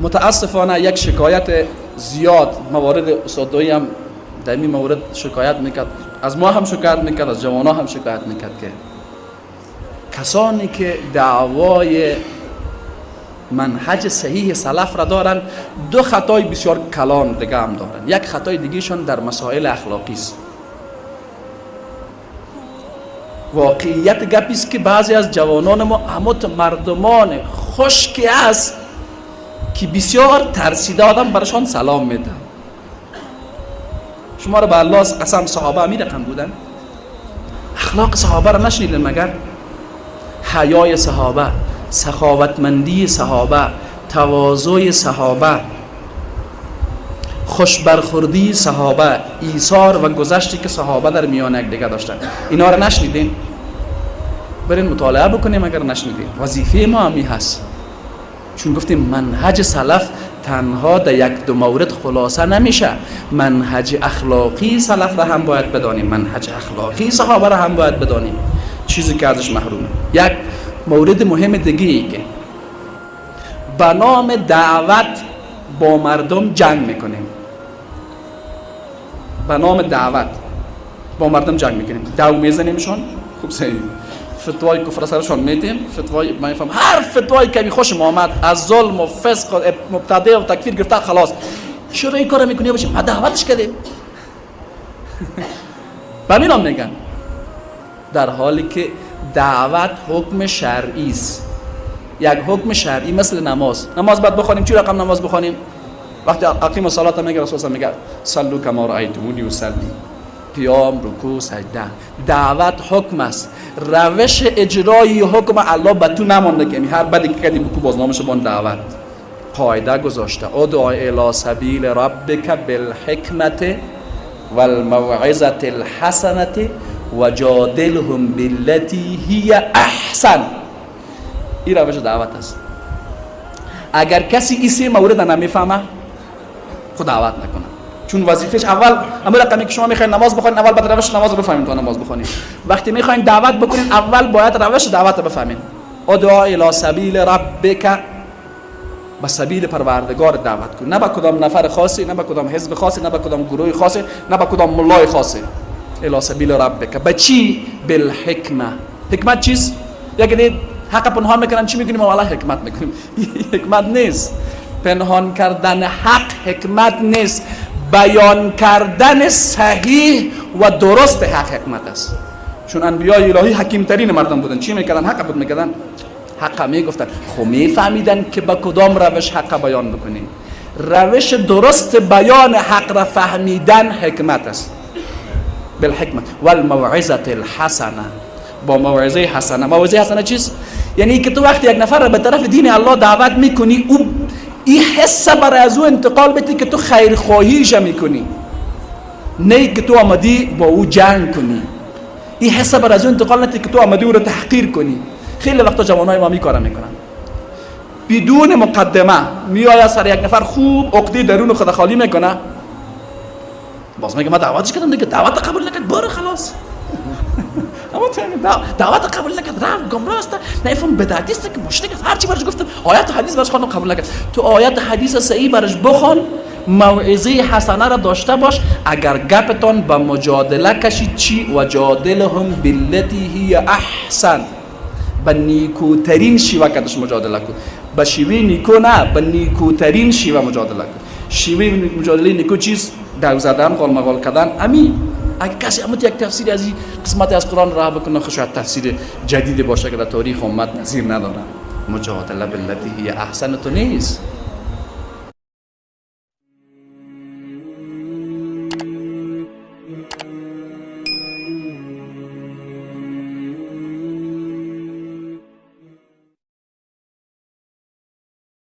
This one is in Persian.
متاسفانه یک شکایت زیاد موارد استادایی هم در این مورد شکایت میکرد، از ما هم شکایت میکرد، از جوانا هم شکایت میکرد که کسانی که دعوای منهج صحیح سلف را دارن دو خطای بسیار کلان دیگه هم دارن. یک خطای دیگهشان در مسائل اخلاقی است. واقعیت گپی است که بعضی از جوانان ما هموت مردمان خشکی است که بسیار ترسیده آدم برشان سلام میده. شما را به الله قسم صحابه می رقم بودن؟ اخلاق صحابه را نشنیدن مگر؟ حیای صحابه، سخاوتمندی صحابه، تواضع صحابه، خوشبرخوردی صحابه، ایثار و گذشتی که صحابه در میان یک دیگه داشتن، اینا را نشنیدین؟ برین مطالعه بکنیم اگر نشنیدین. وظیفه ما همی هست، چون گفتیم منهج سلف تنها در یک دو مورد خلاصه نمیشه. منهج اخلاقی سلف را هم باید بدانیم، منهج اخلاقی صحابه را هم باید بدانیم، چیزی که ازش محرومه. یک مورد مهم دیگه ای که به نام دعوت با مردم جنگ میکنیم، به نام دعوت با مردم جنگ میکنیم، دو میزنیمشون، خوب صحیح فتوای کفر سرشون میدیم، فتوای ما میفهم هر فتوایی که خوش آمد از ظلم و فسق و مبتدع و تکفیر گرفته، خلاص چرا این کارو میکنی؟ باشه ما دعوتش کردیم. به همین هم میگن، در حالی که دعوت حکم شرعی است، یک حکم شرعی مثل نماز. نماز باید بخوانیم، چی رقم نماز بخوانیم؟ وقتی اقیم الصلاه میگه رسول الله میگه صلوا کما رأیتمونی اصلی، قیام، رکوع، سجده. دعوت حکم است، روش اجرای حکم الله به تو نمانده که هر بدی که کردی بکو باز نامش بان دعوت. قاعده گذاشته، ادع الی سبیل ربک بالحکمت والموعظه الحسنه وجادلهم بالتي هي احسن. این روش دعوت است. اگر کسی این سه مورد نمیفهمه خود دعوت نکنه، چون وظیفهش اول همون رقمی که شما میخواین نماز بخونین اول باید روش نماز رو بفهمین تا نماز بخونین. وقتی میخواین دعوت بکنین اول باید روش دعوت رو بفهمین. ادعا الی سبیل ربک، به سبیل پروردگار دعوت کن، نه به کدام نفر خاصی، نه به کدام حزب خاصی، نه به کدام گروه خاصی، نه به کدام ملای خاصی. الی سبیل ربک به چی؟ بالحکمه. حکمت چیست؟ یکی دید حق پنهان میکنن، چی میکنیم؟ والا حکمت میکنیم. حکمت نیست. پنهان کردن حق حکمت نیست، بیان کردن صحیح و درست حق حکمت است. چون انبیای الهی حکیم ترین مردم بودن، چی میکردن؟ حق بود میکردن، حق میگفتن. خب میفهمیدن که با کدام روش حق بیان بکنیم. روش درست بیان حق را فهمیدن حکمت است. بالحکمت والموعظه الحسنه، با موعظه حسنه. موعظه حسنه چیست؟ یعنی که تو وقتی یک نفر را به طرف دین الله دعوت میکنی، او این حس برای از او انتقال بدی که تو خیرخواهیش میکنی، نه که تو آمدی با او جنگ کنی. این حس برای از او انتقال ندی که تو آمدی او رو تحقیر کنی. خیلی وقتا جوانای ما می کار میکنن، بدون مقدمه میآید سر یک نفر خوب عقده درون خود خالی میکنه، باز میگه ما دعوتش کردم دیگه، دعوت قبول نکرد، برو خلاص. اما دعوت قبول نکرد، رفت گمراه است، نفهم بدعتی است که مشرک است، هر چی برش گفتم آیت و حدیث برش خواندم قبول نکرد. تو آیت حدیث صحیح برش بخوان، موعظه حسنه را داشته باش. اگر گپتان به مجادله کشید چی؟ و جادلهم بالتي هي احسن، به نیکوترین شیوه کدش مجادله کن. به شیوه نیکو نه، به نیکوترین شیوه مجادله کن. شیوه مجادله نیکو چیز؟ دو زدن، قال مقال کردن. امی اگه کسی همون یک تفسیر از این قسمت از قرآن راه بکنه، شاید تفسیر جدید باشه که در تاریخ امت نظیر نداره. مجادله بالتي هي احسن تو نیست.